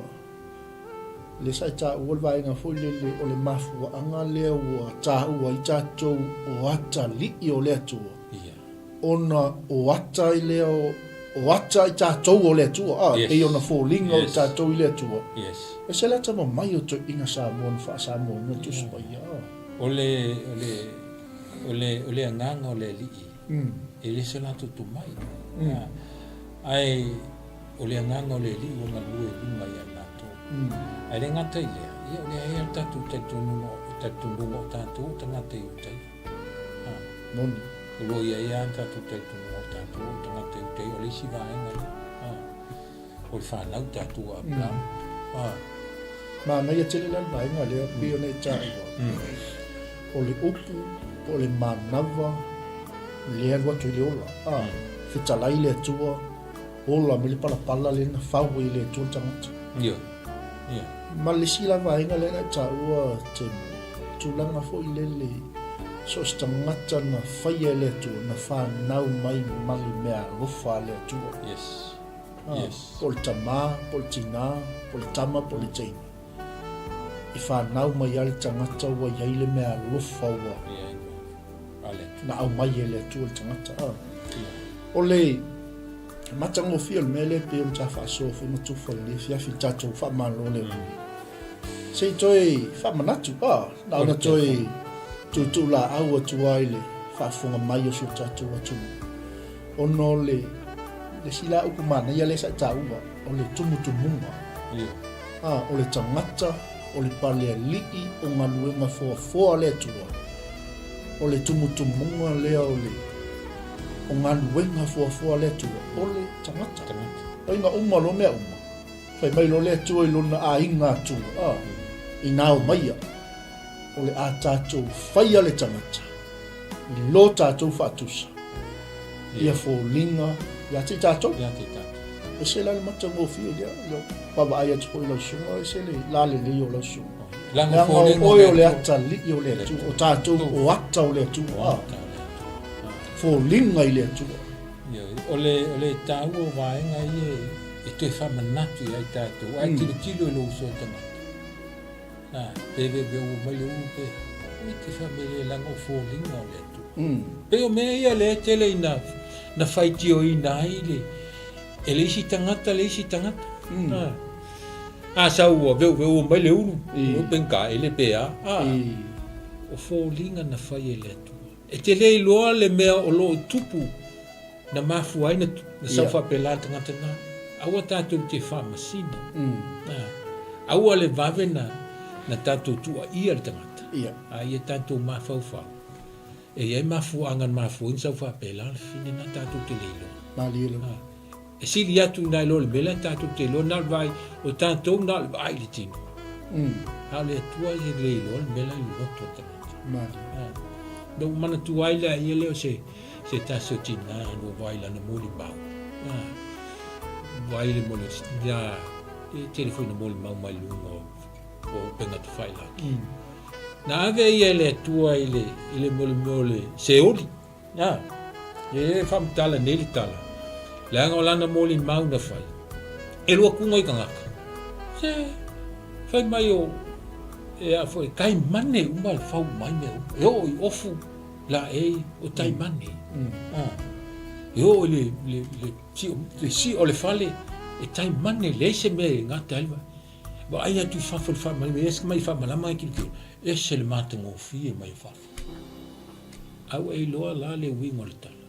lea sa e taua le vaega foi lele o le mafuaaga lea ua taua ai tatou o atalii o le Atua. Ia. Ona o ata i lea o, o ata i tatou o le Atua, a, Yes. pei ona foliga o Yes. tatou i le Atua. Yes. E se le atamamai o toeaiina Samoa na faa-Samoaina le Tusi Paia, a. O le, o le, o le, o le agaga o le Alii, e le se latou tomai. Ae o le agaga o le Alii ua galue i luga ia i latou. Ae le gata i lea, ia o lea e i ai le tatou talitonuga, talitonuga o tatou o tagata i uta iho. Moni. O lo o i ai lava le tatou talitonuga o tatou o tagata i uta iho, o le isi vaega lea. O le fanau tatou a Aperama. Manaia tele la le vaega lea pei ona e taua. O le upu po o le manava lea alu atu i le ola. A, fetalai le Atua, ola mai le palapala lea na fau ai e le Atua le tagata. Ioe. Ia. Ma le isi la vaega lea na e taua Temo, tulaga foi lele so o se tagata na faia e le Atua, na fanau mai ma le meaalofa a le Atua. Yes. Yes. Po o le tama, po o le tina, po o le tama, po o le teine. I fanau mai lava le tagata ua i ai le meaalofa ua na aumai e le Atua i le tagata. O le matagofie o le mea lea pei ona ta faasoa foi ma Tufa i lenei afiafi i le tatou faamalo le Se i toe faamanatu, na ona toe tuutuulaau atu lava i le faafofoga mai o si o tatou atunuu. Ona o le isi la upu manaia lea sa e taua, o le tumutumuga. A, o le tagata, o le palealii o galuega foafoa a le Atua. O le tumutumuga lea o le o galuega foafoa a le Atua, o le tagata. Tagata. Oi na uma loa mea uma, fai mai loa le Atua i lona aiga atua, a, inā omaia, o le a tatou faia le tagata i lo tatou faatusa, ia foliga ia te i tatou. Ia te i tatou. Ese la le matagofie lea, lea vaavaai atu foi i lau susuga, ese le lalelei o lau susuga. Leaga o oe o le atalii o le Atua, o tatou o ata o le Atua, foliga i le Atua. O le, o le taua o vaega ia e toe faamanatu ia i tatou, ae tilotilo i lou uso tagata. Na, pe veuveu mai le ulu pe e te faamele leaga o foliga o le Atua. Pei o mea ia lea e tele ina na faitioina ai le e le isi tagata le isi tagata. Na, a sau ua veuveu mai le ulu, pe ka ele pe a. A, o foliga na fai e le Atua. E te le iloa le mea o lo o tupu Na mafua ai na sau faapela le tagata na. Aua tatou te faamasino. Aua le vave na na tatou tuuaia le tagata. A ia tatou mafaufau. E i ai mafuaaga na mafua ai na sau faapela le fine na tatou te le iloa. Malie lava. E sili atu nai lo le mea lea tatou te iloa na o le vaai, o tatou na o le vaai i le tino. A o le Atua e le iloa le mea la i le loto o le tagata. Malie. Na ou manatua ai lea ia lea o se Se tasi o tina na ua vaai lana molimau. Vaai le moli ia e tele foi na molimau mai luga o o upega tafailagi. Na ave ia e le Atua i le i le molimau o le Seoli. Na, e faamatala nei le tala. Leaga o lana molimau na fai. E lua kuga i tagata. Se fai mai o e a foi kai mane uma le fau mai mea uma. E oo i ofu Laei o taimane. E oo i le, le, le, sio, le sio o le fale, e taimane, leai se mea e gata ai. Vaai atu i fafo i le faamalama, e ese mai faamalama e tilotilo, ese le matagofie mai o fafo. A ua e iloa la le uiga o le tala.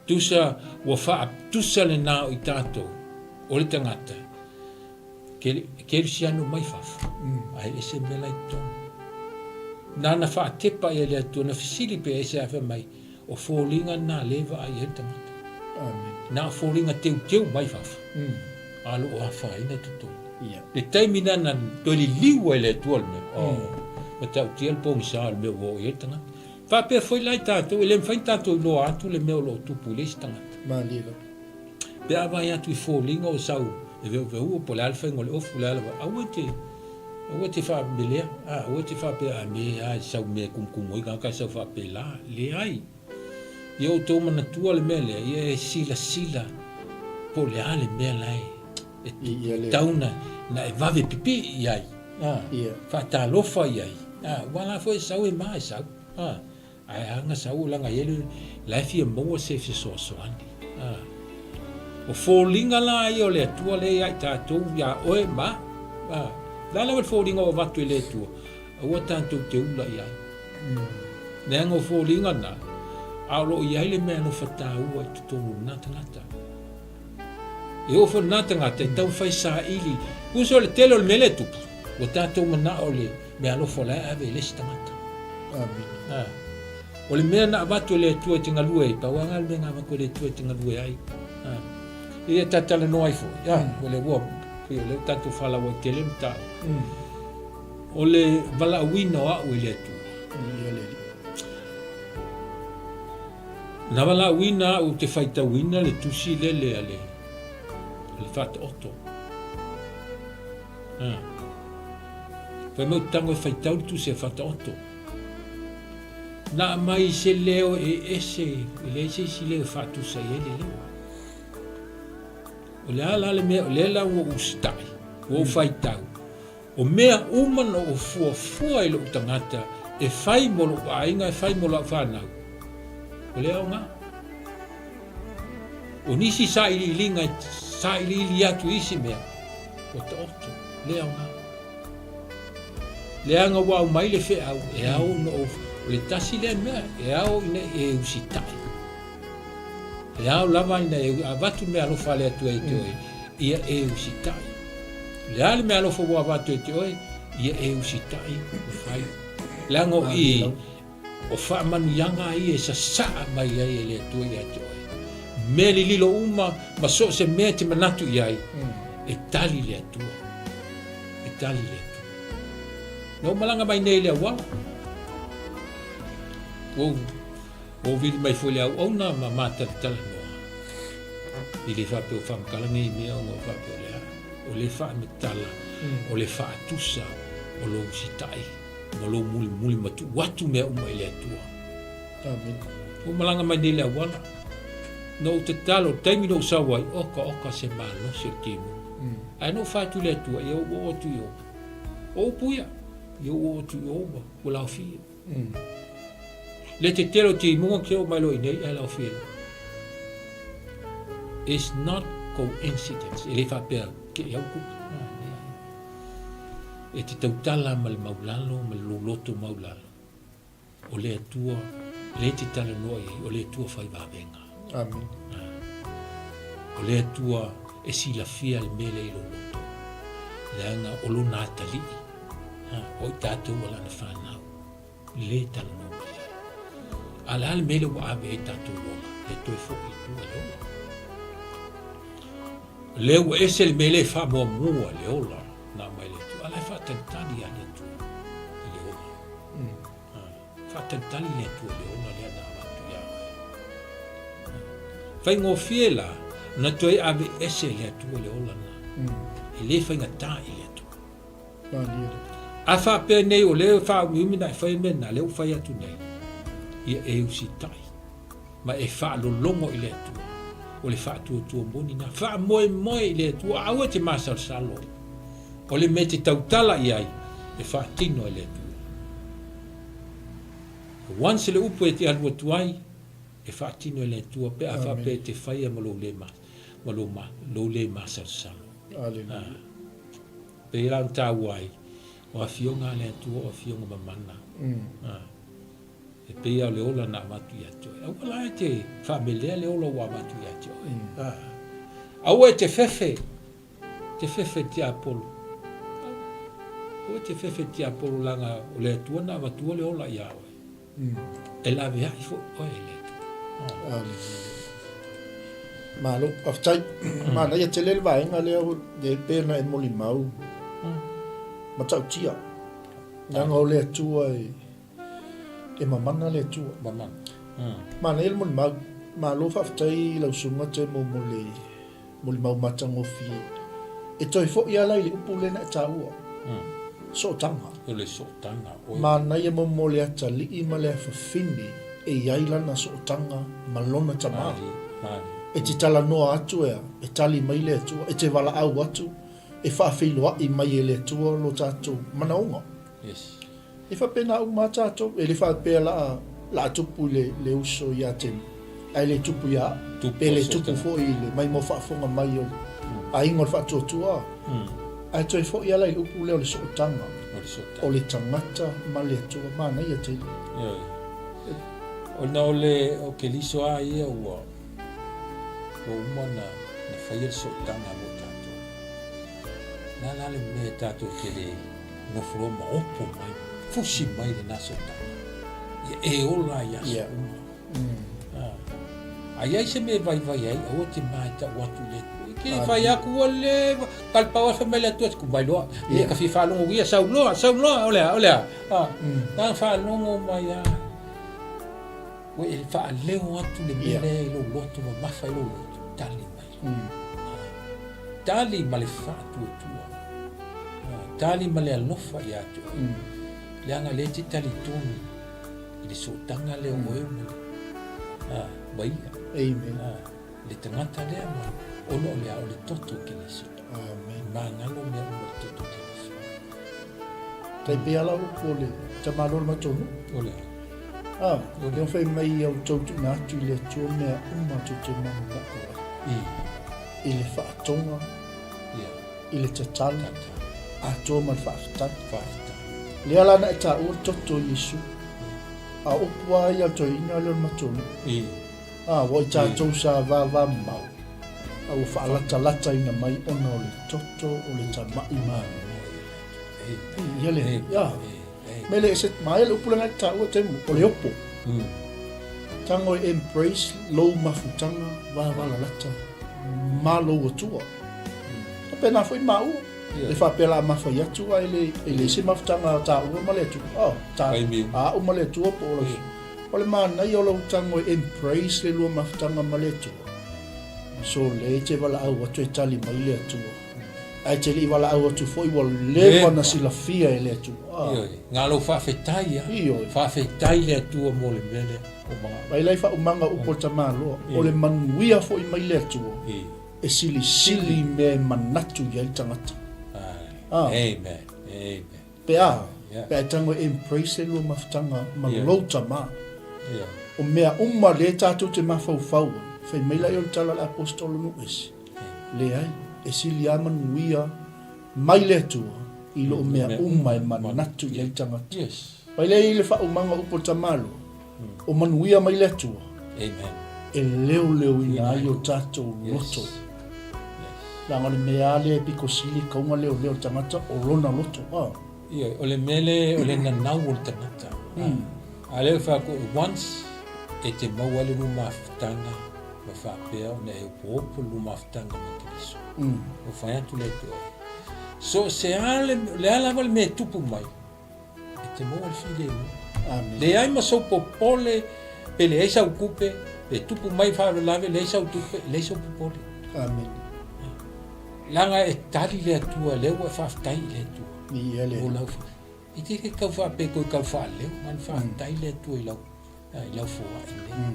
Tusa, ua faatusa lena o i tatou, o le tagata, Kerisiano mai fafo, ae ese mea la i totonu. Nana faatepa ia le Atua, na fesili pea ese a fai mai, o foliga na le vaai ai le tagata. Amen. Na o foliga teuteu mai fafo, a lo o afaina totonu. Le taimi na na toe liliu ai le Atua le mea, oh, matautia le pogisa o le mea ua oo i ai le tagata. Faapea foi la i tatou, e le mafai ona tatou iloa atu le mea o lo o tupu i le isi tagata. Malie lava. Pe a vaai atu i foliga o sau e veuveua po o le a le faiga o le ofu, o le a lava, aua e te Aua e te faamelea, a, aua e te faapea, a me a e sau mea e kumukumu ai tagata e sau faapela. Leai. Ia outou manatua le mea lea, ia e silasila po o le a le mea la e e tatau na, na e vave pipii i ai, a, faatalofa i ai, a, aua la foi e sau e ma e sau, a. Ae a na sau laga i ai le la e fia maua se fesoasoani. A. O foliga la ia o le Atua lea ia i tatou ia oe ma a. Le a lava le foliga ua avatu e le Atua, aua tatou te ula i ai. Leaga o foliga na, a o lo o i ai le mea alofa taua i totonu o lena tagata. E oo foi lena tagata e taumafai saili. Tusa o le tele o le mea lea e tupu, ua tatou manao i le mea alofa o la e ave i le isi tagata. Amina. O le mea na avatu e le Atua e te galue ai, pau lava lena le mea na avatu e le Atua e te galue ai. Ia ta talanoa ai foi, o lea ua, pei o lea ua tatou faalauaitele le mataupu. O le valaauina o au e le Atua. Na valaauina au ou te faitauina le tusi lele a le, a le Faataoto. Ha. Fai mai ou te tago e faitau le tusi a Faataoto. Na aumai se leo e ese, e leai se isi leo e faatusa i ai le leo. O le a la le mea, o lea la ua ou usitai, ua ou faitau. O mea uma na ou fuafua i lou tagata e fai mo lou aiga, e fai mo lau fanau, o le aoga. O nisi sailiiliga e sailiili atu i isi mea, ua taoto, le aoga. Leaga ua aumai le feau, e ao ona ou, o le tasi lea mea, e ao ina e usitai. E ao lava ina e avatu le meaalofa a le Atua ia te oe, ia e usitai. O le a le meaalofa ua avatu ia te oe, ia e usitai ma fai. Leaga o i, o faamanuiaga ia e sasaa mai ai e le Atua ia te oe. Mea lililo uma ma so o se mea e te manatu i ai, e tali le Atua. E tali le Atua. Na ou malaga mai nei i le auala. Ua ou Ua ou vili mai foi le auauna ma matalatalanoa. E le faapea o faamatala nei mea ona o faapea o le a. O le faamatala, o le faatusa o lou usitai ma lou mulimuli ma tuu atu mea uma i le Atua. Amen. Ua malaga mai nei le auala. Na ou tatalo, o le taimi na ou sau ai, oka oka se malosi o le timuga. Ae na ou fai atu i le Atua, ia ou oo atu i o. O upu ia, ia ou oo atu i o ua, ua laofia. Le tetele o timuga ke oo mai loa i nei ae laofia loa. It's not coincidence. E le faapea ke i au kupu. E te tautala ma le maulalo ma le loloto maulalo. O le Atua le te talanoa i ai, o le Atua fai vavega. Amen. O le Atua e silafia le mea lea i lou loto. Leaga o lona atalii. O i tatou o lana fanau. Le talanoa mai ai. A le a le mea lea ua ave ai tatou ola, e toe foi i tua le ola. O lea ua ese le mea lea e faamuamua le ola na aumai le Atua. A la e faatalitali lava le Atua i le ola. Faatalitali le Atua i le ola lea na avatu ia oe. Faigofie la ona toe ave ese e le Atua le ola na. E le faigata i le Atua. A faapea nei o lea e faaumiumi na e faia mea na, lea ua fai atu nei, ia e usitai ma e faalologo i le Atua. O le faatuatua moni na. Faamoemoe i le Atua, aua e te masalosalo. O le mea e te tautala i ai, e faatino e le Atua. Once le upu e te alu atu ai, e faatino e le Atua pe a faapea e te faia ma lou le, ma lou, ma, lou le masalosalo. Aleluia. Pei la ona taua ai, o afioga a le Atua o afioga mamana. E pei lava o le ola na avatu ia te oe. Aua la e te faamelea le ola ua avatu ia te oe. Aua e te fefe, te fefe i le tiapolo. Aua e te fefe i le tiapolo leaga o le Atua na avatua le ola ia oe. E laveai foi oe e le Atua. Malo, faafetai. Manaia tele le vaega lea e pei ona e molimau matautia. Leaga o le Atua e, e mamana le Atua. Mamana. Manaia le molimau. Malo faafetai i lau susuga Temo mo le molimau matagofie. E toe foi lava la i le upu lea na e taua. Sootaga. O le sootaga, oe. Manaia momo le atalii ma le afafine e i ai lana sootaga ma lona tama. Malie, malie. E te talanoa atu ea, e tali mai le Atua, e te valaau atu, e faafeiloai mai e le Atua lo tatou manaoga. Yes. E faapena uma a tatou, e le faapea la la tupu i le, le uso ia Temu, ae le tupu ia au, Tupu pe le sootaga. tupu foi i le maimoa faafofoga mai o le aiga o le faatuatua. Ae toe foi ala i le upu lea o le sootaga, O le sootaga. o le tagata ma le Atua, manaia tele. Ioe. Ona o le o Keriso a ia ua ua uma ona na faia le sootaga mo tatou. Na la le mea tatou te le nofo loa ma opo mai, fusi mai lena sootaga. Ia e ola ai aso Yeah. uma. Ah. A i ai se mea e vaivai ai, aua te ma e tau atu i le Atua. E ke fai aku ua leva, kalipau afa mai le Atua, te kumai loa. Ia ka fia faalogo ia, sau loa, sau loa, o le a, o le a. Ah. Na faalogo mai a. Ua e faaleo atu le mea lea i lou loto mamafa i lou loto, tali mai. Ah. Tali ma le faatuatua. Ah. Tali ma le alofa ia te oe. Leaga o lea e te talitonu i le sootaga lea o oe ma le, ah, ma ia. Amen. Ah, le tagata lea ma ona o le a o le toto o Keriso. Amen. Magalo mea uma le toto o Keriso. Tai pei a la upu o le tamaloa o le matou nuu. O le a? Ah, lea fai mai ia outou tuuina atu i le Atua mea uma tou te mananao ai. I le faatoga, i le tatalo, atoa ma le faafetai. Faafetai. Lea la na e taua le toto o Iesu. A o upu lava ia a le toeaina lea o le matou nuu. A, ua i tatou sa vavamau, a ua faalatalataina mai ona o le toto o le tamai mamoe. Ia le, ia. Me le ese, maea le upu lena e taua temu, o le opo. Tango e embrace lou mafutaga vavalalata ma lou Atua. Faapena foi maua. E faapea la mafa i atu ae le, e le ese mafutaga a taua ma le Atua. Oh, ta, a au ma le Atua po o lau. O le manaia o lou tago e embrace le lua mafutaga ma le Atua. So le te valaau atu e tali mai le Atua. Ae te le i valaau atu foi ua leva na silafia e le Atua. Ah. Ioe, na lou faafetai a. Ioe. Faafetai le Atua mo le mea lea o manao. Mai lai faaumaga upu o le tamaloa, o le manuia foi mai le Atua e silisili i mea e manatu i ai le tagata. Ah. Amen. Amen. Pe a, pe a e tago e embrace le lua mafutaga ma lou tama. O mea uma lea tatou te mafaufau ai, fai mai laia o le tala a le Aposetolo Nuuese, Leai, e sili lava manuia mai le Atua i loo mea uma e manatu i ai le tagata. Mai lea i le faaumaga o upu o le tamaloa, o manuia mai le Atua, e leoleoina ai o tatou loto. Leaga o le mea lava lea e pito sili kauga leoleo o le tagata o lona loto. Ioe, o le mea lea o le nanau o le tagata. A lea e fai atu, once e te maua ai le lua mafutaga ma faapea ona e opoopo le lua mafutaga ma Keriso. Ua fai atu le Atua, so o se a le, le a lava le mea e tupu mai, e te maua le filemu. Amen. Leai ma sou popole, pe leai sau tupe, pe tupu mai faalavelave, leai sau tupe, leai sou popole. Amen. Leaga e tali le Atua, lea ua e faafetai i le Atua. Viia le Mo lau E te le tau faapea toe tau faaleo, na faafetai le Atua i lau i lau foai nei.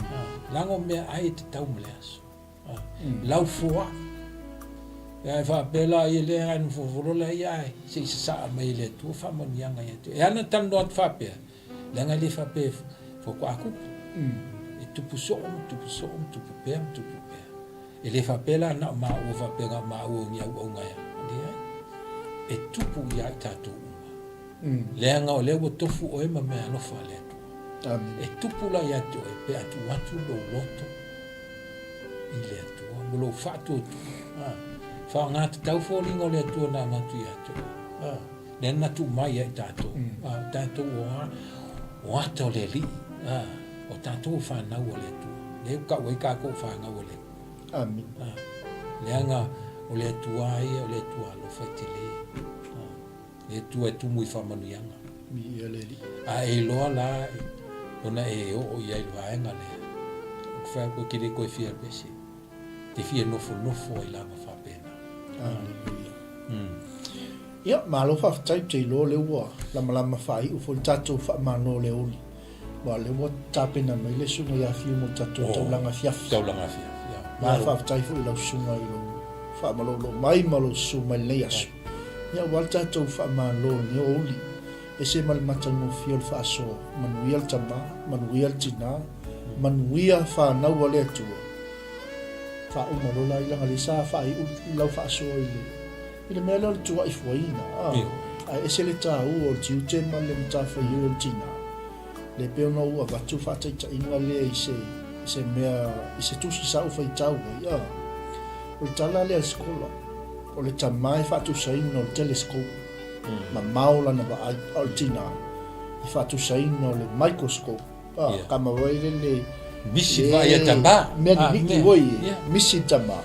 Leaga o meaai e tatau ma le aso. Lau foai. Ia e faapea la ia lea ae nofonofo loa ia ae se i sasaa mai e le Atua faamanuiaga ia te oe. E ala ona talanoa atu faapea, leaga e le faapea faatoa tupu. E tupu soo ma tupu soo ma tupu pea ma tupu pea. E le faapea la na o maua faapea na o maua o ni auauna ea. Leai. E tupu ia i tatou uma. Leaga o lea ua tofu oe ma meaalofa a le Atua. Amen. E tupu la ia te oe pe a tuu atu lou loto i le Atua ma lou faatuatua. Ah. Faaaoga tatau foliga o le Atua na avatu ia te oe. Ah. Lea na tuu mai ia i tatou. Ah, tatou o a, o ata o le Alii. Ah, o tatou o fanau a le Atua. Lea ua tau ai tatou o fanau a le Atua. Amen. Ah, leaga o le Atua ia o le Atua alofa e tele. Ah. Le Atua e tumu i faamanuiaga. Viia le Alii. A e iloa la ona e oo i ai i le vaega lea, ou te fai atu e te le toe fia alu ese. Te fia nofonofo ai lava faapena. Aleluia. Ia, malo faafetai, ou te iloa o lea ua lamalama faaiu foi le tatou faamalo o le aoauli, aua o lea ua tapena mai le Susuga ia Fiu mo le tatou taulaga afiafi. Taulaga afiafi, ia. Malo faafetai foi i lau Susuga i lou faamaloulou mai ma lou susu mai i lenei aso, ia aua le tatou faamalo i lenei aoauli. Ese ma le matagofie o le faasoa, manuia le tama, manuia le tina, manuia fanau a le Atua. Faauma loa la i laga lea sa faaiu lau faasoa i le i le mea lea o le tuuai fuaina, a, ae ese le taua o le tiute ma le matafaioi o le tina. Lea pei ona ou avatu le faataitaiga lea i se i se mea i se tusi sa ou faitau ai, a, o le tala lea a le sikola, o le tama e faatusaina o le telescope. Mamao lana vaai, a o le tina, e faatusaina o le microscope, a, kama wai le le... Misi vaai a tama. Mea ni miki woi e, misi tama.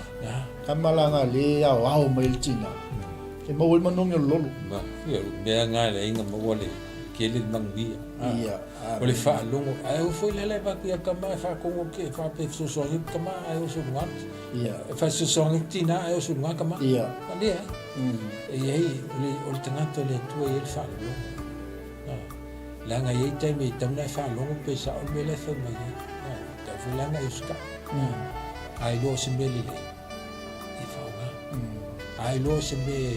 Kama la nga le ao ao mai le tina. E maua ai manogi o le lolo. Ma, ia, mea nga le inga maua le kele le manuia. Ia, O le faalogo, ae o foi lala e vaku ia kama e faakogo ke, faape fesoasoani kama ae oso luga. Ia. E faasoasoani tina ae oso luga kama. Ia. A lea. E i ai, o le, o le tagata o le Atua e i ai le faalogo. A, leaga e i ai taimi e tatau ona e faalogo pe sao le mea la e fai mai ai. A, e tatau foi la ona e usitai. A, a iloa o se mea lelei, e faaaoga. A iloa o se mea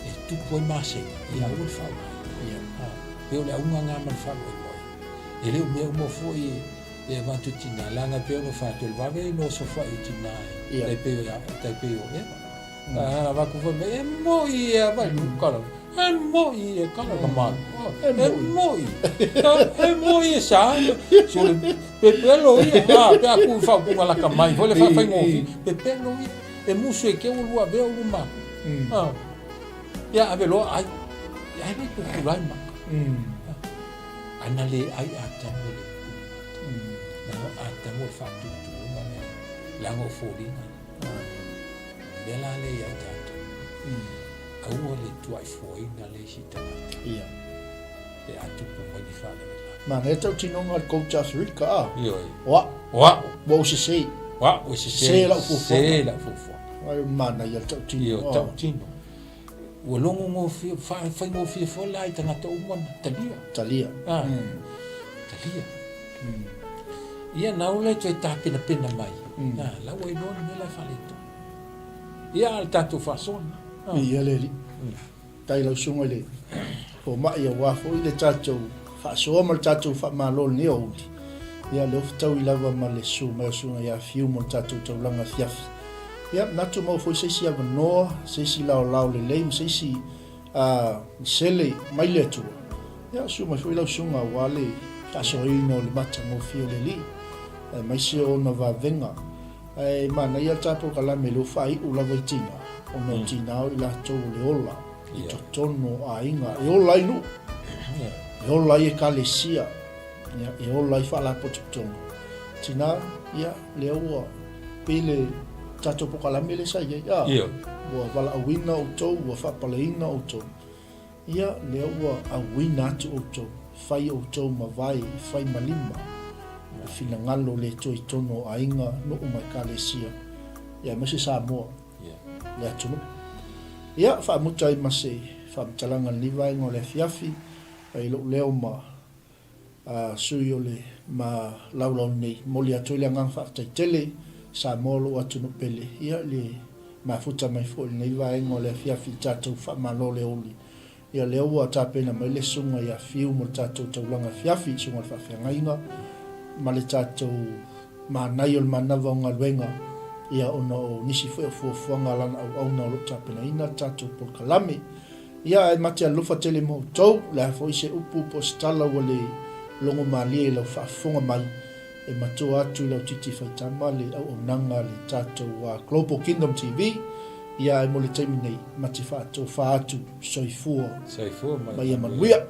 e tupu ai masega, ia aua le faaaogaina. A, pei o le auga lena ma le faaloaloa. E le o mea uma foi e avatu i tina, leaga e pei ona fai atu, o le vave ona osofai o tina e tai pei o, tai pei o Eva. A avatu foi mai, e moi e vai lu kala. E moi e kala ka ma. E moi. E moi e sa. So le pepelo ia. A pe aku fa ku la ka mai. Foi le fa fa ngofi. Pepelo ia. E musu e ke o lua vea o luma. A. Ia ave loa ai. Ia ai ku ku lai maka. Ana le ai Atamu e le ku. Na Atamu e faatutuga le. Leaga o foliga. O le mea la lea ia i tatou, aua le tuaifuaina le isi tagata. Ia. Pe a tupu mai ni faalavelave. Manaia tautinoga a le coach Afrika a. Ioe. O au. O au. Ua ou sese. O au ua sese. Sese lau fuafuaga. Sese lau fuafuaga. Ai manaia le tautinoga. Ioe, tautino. Ua logogofie, faigofie foi la i tagata uma na talia. Talia. Ah, talia. Ia na ula e toe tapenapena mai. Ah, la ua iloa le mea la e faaletonu. Ia, a o le tatou faasoa lena. Ah. Ia le alii. Faafetai lau susuga i le fomai aua foi le tatou faasoa ma le tatou faamalo i lenei aoauli. Ia, lea ua fetaui lava ma le susu mai o Susuga ia Fiu mo le tatou taulaga afiafi. Ia, manatu maua foi se isi avanoa, se isi laolao lelei ma se isi sele mai le Atua. Ia, susu mai foi lau susuga aua le faasoaina o le matagofie o le Alii, aemaise o ona vavega. Ae manaia le ta polokalame lea ua faaiu lava i tina, ona o tina o i latou o le ola i totonu o aiga, e ola ai nuu, e ola ai ekalesia. Ia, e ola ai faalapotopotoga. Tina, ia, lea ua pei le tatou polokalame lea sa i ai, a, Ioe. ua valaauina outou, ua faapaleina outou. Ia, lea ua auina atu outou, fai outou ma vae, fai ma lima, le finagalo le toe i totonu o aiga, nuu ma ekalesia, ia, aemaise Samoa, le atunuu. Ia, faamuta ai ma se faamatalaga i lenei vaega o le afiafi, i lou leo ma a sui o le ma laulau nei. Momoli atu ai le agaga faafetai tele Samoa lou atunuu pele ia le mafuta mai foi i lenei vaega o le afiafi i tatou faamalo le aoauli. Ia lea ua tapena mai le susuga ia Fiu mo le tatou taulaga afiafi, susuga i le faafeagaiga ma le tatou manaia o le manava o galuega ia ona o nisi foi o fuafuaga a lana auauna o lo o tapenaina le tatou polokalame. Ia, ae ma te alofa tele mo outou, o le a foi se upu po o se tala ua le logo malie i lau faafofoga mai, e matua atu i lau titi faitama le auaunaga a le tatou Global Kingdom TV, ia ae mo le taimi nei, ma te faatofa atu, soifua Soifua ma ia manuia.